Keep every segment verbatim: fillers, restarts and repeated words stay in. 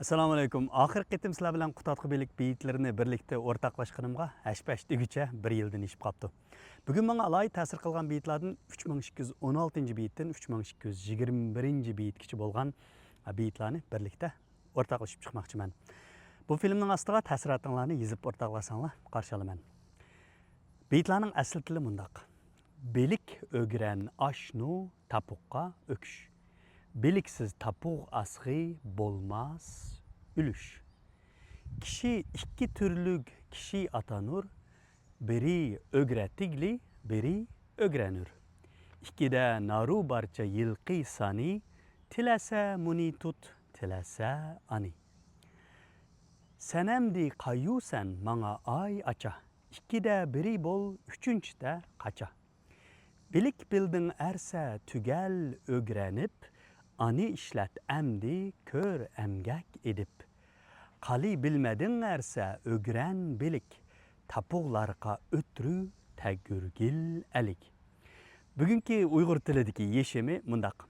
ئەسسالامۇئەلەيكۇم. ئاخىرقى قېتىم سىلەر بىلەن قۇتادغۇ بىلىك بېيىتلىرىنى بىرلىكتە ئورتاقلاشقىنىمغا ھەش-پەش دېگۈچە بىر يىلدىن ئېشىپ قاپتۇ. بۈگۈن ماڭا ئالاھىدە تەسىر قىلغان بېيىتلاردىن ئۈچ مىڭ ئىككى يۈز ئون ئالتىنچى بېيىتتىن ئۈچ مىڭ ئىككى يۈز يىگىرمە بىرىنچى بېيىتكىچە بولغان بېيىتلارنى بىرلىكتە ئورتاقلىشىپ چىقماقچىمەن. بۇ فىلىمنىڭ ئاستىغا تەسىراتىڭلارنى يېزىپ ئورتاقلاشساڭلار قارشى ئالىمەن. بېيىتلارنىڭ ئەسلى تىلى مۇنداق. بىلىك ئۆگرەن ئاشنۇ تاپۇققا ئۆكۈش. بىلىكسىز تاپۇق ئاسغى بولماس ئۈلۈش. كىشى ئىككى تۈرلۈك كىشى ئاتانۇر، بىرى ئۆگرە تىگلى، بىرى ئۆگرەنۈر. ئىككىدە نارۇ بارچە يىلقى سانى، تىلەسە مۇنى تۇت، تىلەسە ئانى. سەنەمدى قايۇسەن ماڭا ئاي ئاچا، ئىككىدە بىرى بول، ئۈچىنچىدە قاچا. بىلىك بىلدىڭ ئەرسە تۈگەل ئۆگرەنىپ، ئانى ئىشلەت ئەمدى كۆر ئەمگەك ئېدىپ. قالى بىلمەدىڭ ئەرسە ئۆگرەن بىلىك، تاپۇغلارقا ئۆترۈ تەگۈرگىل ئەلىك. بۈگۈنكى ئۇيغۇر تىلىدىكى يېشىمى مۇنداق.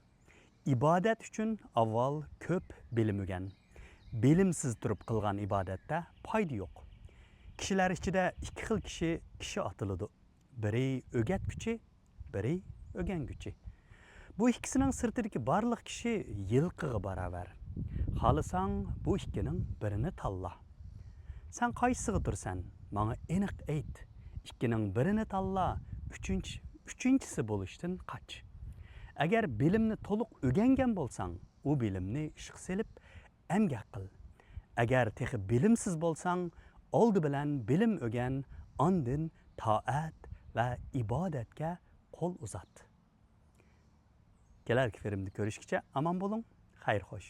ئىبادەت ئۈچۈن ئاۋۋال كۆپ بىلىم ئۆگەن. بىلىمسىز تۇرۇپ قىلغان ئىبادەتتە پايدا يوق. كىشىلەر ئىچىدە ئىككى خىل كىشى كىشى ئاتىلىدۇ. بىرى ئۆگەتكۈچى، بىرى ئۆگەنگۈچى. بۇ ئىككىسىنىڭ سىرتىدىكى بارلىق كىشى يىلقىغا باراۋەر. خالىساڭ بۇ ئىككىنىڭ بىرىنى تاللا. سەن قايسىسىغا تۇرىسەن؟ ماڭا ئېنىق ئېيت. ئىككىنىڭ بىرىنى تاللا، ئۈچىنچى، ئۈچىنچىسى بولۇشتىن قاچ. ئەگەر بىلىمنى تولۇق ئۆگەنگەن بولساڭ، ئۇ بىلىمنى ئىشقا سېلىپ ئەمگەك قىل. ئەگەر تېخى بىلىمسىز بولساڭ، ئالدى بىلەن بىلىم ئۆگەن، ئاندىن تائەت ۋە ئىبادەتكە قول ئۇزات. كېلەركى فىلىمدە كۆرۈشكىچە ئامان بولۇڭ، خەير خوش.